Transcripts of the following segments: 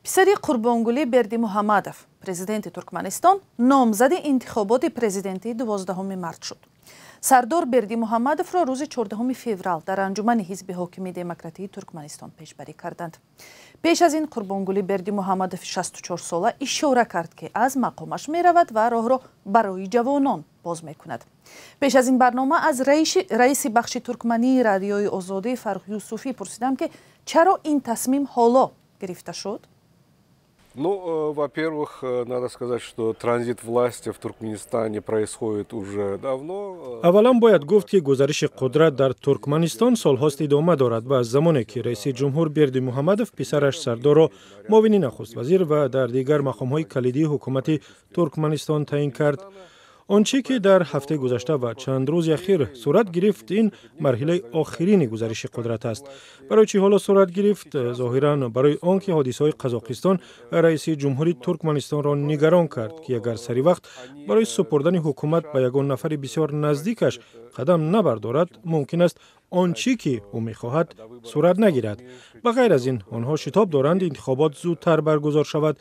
Писари Қурбонгулӣ Бердимуҳаммадов, президенти Туркманистон, номзади интихоботи президентии 12 март шуд. Сардор Бердимуҳаммадовро рӯзи 14 феврал дар анҷумани ҳизби ҳокими Демократии Туркманистон пешбарӣ карданд. Пеш аз ин Қурбонгулӣ Бердимуҳаммадови 64сола ишора кард, ки аз мақомаш меравад ва роҳро барои ҷавонон боз мекунад. Пеш аз ин барнома аз раиси бахши туркмании Радиои Озодӣ Фаррух Юсуфӣ пурсидам, ки чаро ин тасмим ҳоло гирифта шуд. Ну, во-первых, надо сказать, что транзит власти в Туркменистане происходит уже давно. Аввалан бояд гуфт, ки гузариши қудрат дар Туркманистон солҳост идома дорад ва аз замоне ки раиси ҷумҳур Бердимуҳаммадов писараш Сардорро муовини нахуствазир ва дар дигар мақомҳои калидии ҳукумати Туркманистон таъин кард. Он чӣ ки дар ҳафтаи гузашта ва чанд рӯзи ахир сурат гирифт, ин марҳилаи охирини гузариши қудрат аст. Барои чӣ ҳоло сурат гирифт? Зоҳиран, барои он ки ҳодисаҳои Қазоқистон раиси ҷумҳури Туркманистонро нигарон кард, ки агар сари вақт барои супурдани ҳукумат ба ягон нафари бисёр наздикаш қадам набардорад, мумкин аст он чӣ ки ӯ мехоҳад, сурат нагирад. Ба ғайр аз ин, онҳо шитоб доранд, интихобот зудтар баргузор шавад.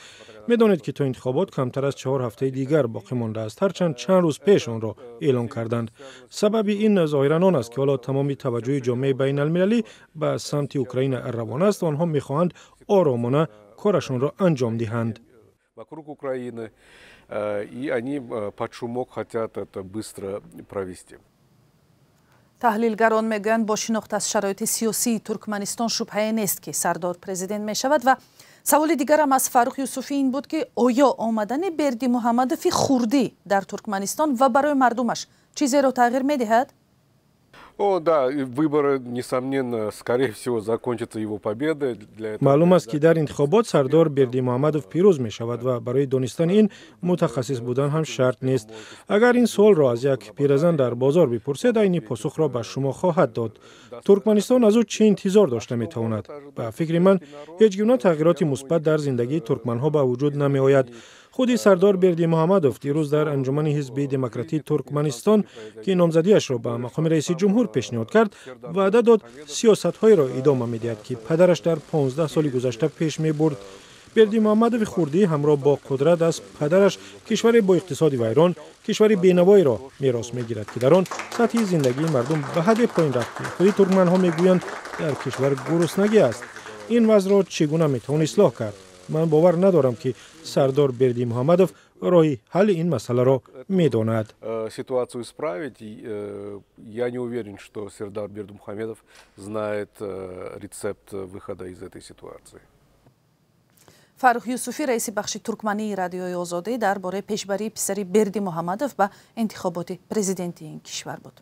Медонед, ки то интихобот камтар аз 4 ҳафтаи дигар боқӣ мондааст, ҳарчанд чанд рӯз пеш онро эълон карданд. Сабаби ин зоҳиран он аст, ки ҳоло тамоми таваҷҷӯҳи ҷомеаи байналмилалӣ ба самти Украина равона аст. Онҳо мехоҳанд оромона корашонро анҷом диҳанд. Вокруг Украины, и они под шумок хотят это быстро провести. Таҳлилгарон мегӯянд, бо шинохт аз шароити сиёсии Туркманистон шубҳае нест, ки Сардор президент мешавад. Ва саволи дигарам аз Фаррух Юсуфӣ ин буд, ки оё омадани Бердимуҳаммадови хурдӣ дар Туркманистон ва барои мардумаш чизеро тағйир медиҳад? О, да, выборы, несомненно, скорее всего, закончатся его победой. Для этого Маълум аст, ки дар интихобот Сардор Бердимуҳаммадов пирӯз мешавад ва барои донистани ин мутахассис будан ҳам шарт нест. Агар ин суолро аз як пиразан дар бозор бипурсед, айни посухро ба шумо хоҳад дод. Туркманистон аз ӯ чӣ интизор дошта метавонад? Ба фикри ман, ҳеҷ гуна тағйироти мусбат дар зиндагии туркманҳо ба вуҷуд намеояд. Худи Сардор Бердимуҳаммадов дирӯз дар анҷумани ҳизби Демократии Туркманистон, ки номзадиашро ба мақоми раиси ҷумҳур пешниҳод кард, ваъда дод, сиёсатҳоеро идома медиҳад, ки падараш дар 15 соли гузашта пеш мебурд. Бердимуҳаммадови хурдӣ ҳамроҳ бо қудрат аз падараш кишваре бо иқтисоди вайрон, кишвари бенавоиро мерос мегирад, ки дар он сатҳи зиндагии мардум ба ҳадде поин рафт, ки худи туркманҳо мегӯянд, дар кишвар гуруснагӣ аст. Ин вазъро чӣ гуна метавон ислоҳ кард? Ман бовар надорам, ки Сардор Бердимуҳаммадов роҳи ҳалли ин масъаларо медонад. Ситуацию исправить. Я не уверен, что Сердар Бердымухамедов знает рецепт выхода из этой ситуации. Фаррух Юсуфӣ, раиси бахши туркмании Радиои Озодӣ, дар бораи пешбарии писари Бердимуҳаммадов ба интихоботи президентии ин кишвар буд.